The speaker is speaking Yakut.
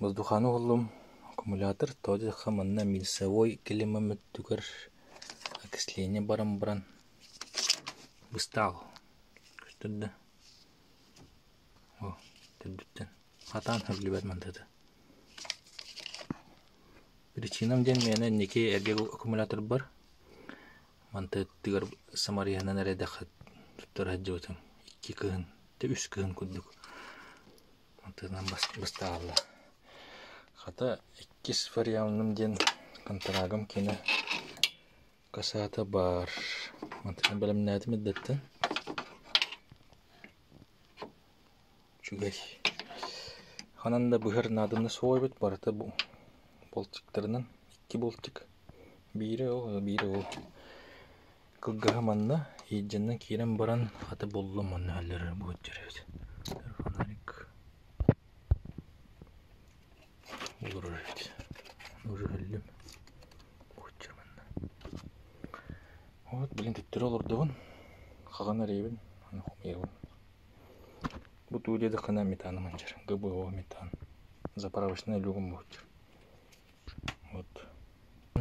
Воздуханы уһуллум, аккумулятор, тоҕо диэтэххэ манна минусовой климам өттүгэр окисление баран баран быстаал көстөр да о төрдүттэн хатаан хөрлүбэт мантыта. Причинам диэн миэнэ инники эргэ аккумуляторбар мантыттыгар самарыйанан эрэдэххэ туттара сылдьыбытым икки кыһын, үс кыһын курдук Мантынан быстаалла. Хата иккис варианым диэн контрагым кини касата баар. Мантынан бэлэмнээтим эрдэттэн. Үчүгэй. Ханан да быһар нааданы суох эбит барыта бу болтиктарынан икки болтик. Биирэ ол, биирэ ол. Кылгаһа манна иһирдьэннэн киирэн баран хата буллум манна өлөрөр буһуччар эбит. Фонарик олорор эбит. Уже өллүм. Буһуччар манна. Вот, блин, төттөрү олордубун. Хаҕан эрэйбин, аны хомуйабын. Бу туу диэтэххинэ метаным анчар. ГБО метан. Заправочный люгум буһуччар. Вот.